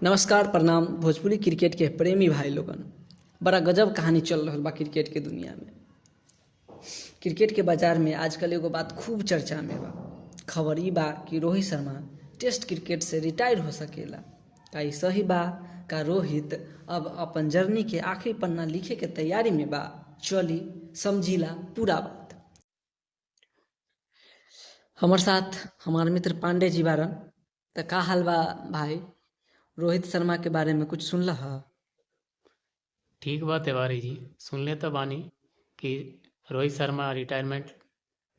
नमस्कार, प्रणाम। भोजपुरी क्रिकेट के प्रेमी भाई लोगन, बड़ा गजब कहानी चल रहल बा क्रिकेट के दुनिया में। क्रिकेट के बाजार में आजकल एगो बात खूब चर्चा में बा। खबर ई बा कि रोहित शर्मा टेस्ट क्रिकेट से रिटायर हो सकेला। का ई सही बा? का रोहित अब अपन जर्नी के आखिरी पन्ना लिखे के तैयारी में बा? चली समझीला पूरा बात। हमार साथ हमार मित्र पांडे जी बारन। त का हाल बा भाई? रोहित शर्मा के बारे में कुछ सुनल ह? ठीक बा तिवारी जी, सुनले तो बानी कि रोहित शर्मा रिटायरमेंट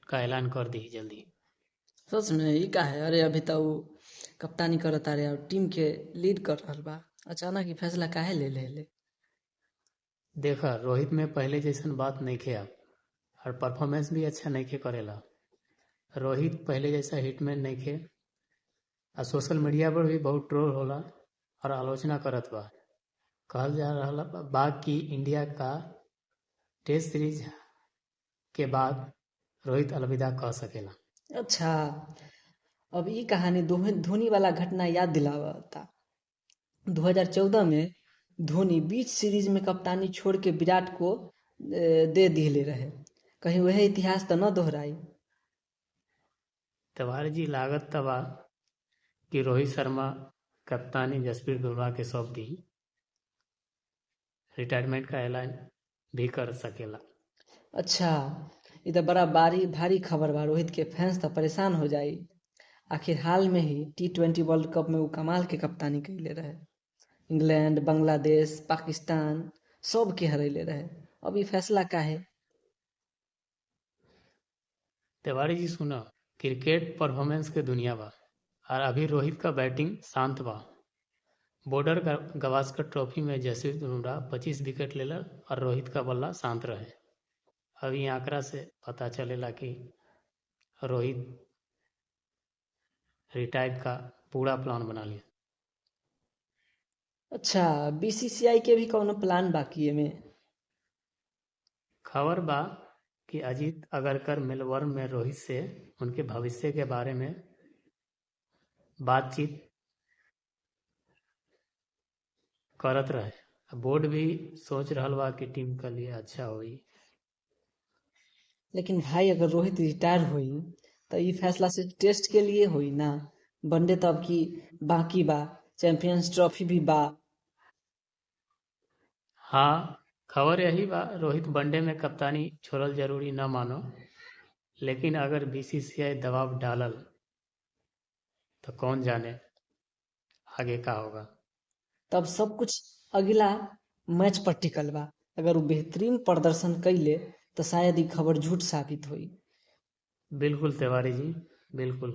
का ऐलान कर दी जल्दी। सच में? ई का है? अरे, अभी तो उ कप्तानी करता रहे और टीम के लीड कर रहल बा। अचानक ई फैसला काहे ले ले? देखा, रोहित में पहले जैसन बात नहीं अब और परफॉर्मेंस भी अच्छा नहीं करेला। रोहित पहले जैसा हिटमैन नहीं खे और सोशल मीडिया पर भी बहुत ट्रोल होला और आलोचना करत बा। कहल जा रहा बा कि इंडिया का टेस्ट सीरीज के बाद रोहित अलविदा कह सकेला। अच्छा, अब ई कहानी धोनी वाला घटना याद दिलावता। 2014 में धोनी बीच सीरीज में कप्तानी छोड़ के विराट को दे दिले रहे। कहीं वह इतिहास तो न दोहराई? तिवारी जी, लागत त बा कि रोहित शर्मा कप्तानी जसप्रीत बुमराह के सौंप दी, रिटायरमेंट का ऐलान भी कर सकेला। अच्छा, ई तो बड़ा बारी भारी खबर बा। रोहित के फैंस तो परेशान हो जाई। आखिर हाल में ही टी20 वर्ल्ड कप में उ कमाल के कप्तानी कैले रहे। इंग्लैंड, बांग्लादेश, पाकिस्तान सब के हरैले रहे। अब ई फैसला काहे? तिवारी जी, सुना, क्रिकेट परफॉर्मेंस के दुनिया बा और अभी रोहित का बैटिंग शांत बा। बॉर्डर गावस्कर ट्रॉफी में जसप्रीत बुमराह 25 विकेट लेलक और रोहित का बल्ला शांत रहे। अब ई आंकड़ा से पता चलेला कि रोहित रिटायर का पूरा प्लान बना लिया। अच्छा, बीसीसीआई के भी कौनो प्लान बाकी एमे? खबर बा कि अजीत अगरकर मेलबर्न में रोहित से उनके भविष्य के बारे में बातचीत करत रहे। बोर्ड भी सोच रहल बा कि टीम के लिए अच्छा होई। लेकिन भाई, अगर रोहित रिटायर होई तो ई फैसला सिर्फ टेस्ट के लिए होई ना? वनडे तो अब की बाकी बा, चैंपियंस ट्रॉफी भी बा। हाँ, खबर यही बा, रोहित वनडे में कप्तानी छोड़ल जरूरी न मानो, लेकिन अगर बीसीसीआई दबाव डालल तो कौन जाने आगे का होगा। तब सब कुछ अगला मैच पर टिकल बा। अगर वो बेहतरीन प्रदर्शन कैले तो शायद ई खबर झूठ साबित होई। बिल्कुल तिवारी जी, बिल्कुल।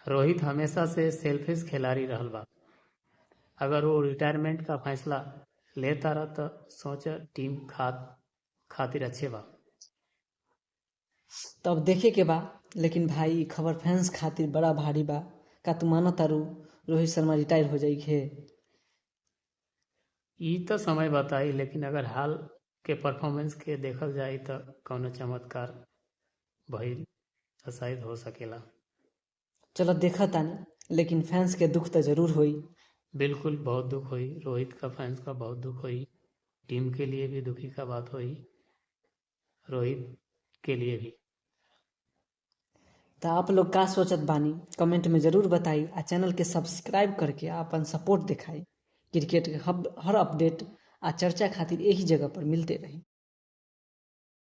रोहित हमेशा से सेल्फिश खिलाड़ी रहल बा। अगर वो रिटायरमेंट का फैसला लेता रह तो सोच टीम खातिर अच्छे बा। तब देखे के बा। लेकिन भाई, ई खबर फैंस खातिर बड़ा भारी बा। का तू मानो तारू रोहित शर्मा रिटायर हो जाई है? ई तो समय बताई, लेकिन अगर हाल के परफॉर्मेंस के देखल जाई तो कौनो चमत्कार भइल तो शायद हो सकेला। चलो, देखा तानी, लेकिन फैंस के दुख तो जरूर होई। बिल्कुल, बहुत दुख हुई। रोहित का फैंस का बहुत दुख हुई, टीम के लिए भी दुखी का बात हुई, रोहित के लिए भी। तो आप लोग का सोचत बानी, कमेंट में जरूर बताई आ चैनल के सब्सक्राइब करके अपन सपोर्ट दिखाई। क्रिकेट के हर अपडेट आ चर्चा खातिर एक ही जगह पर मिलते रही।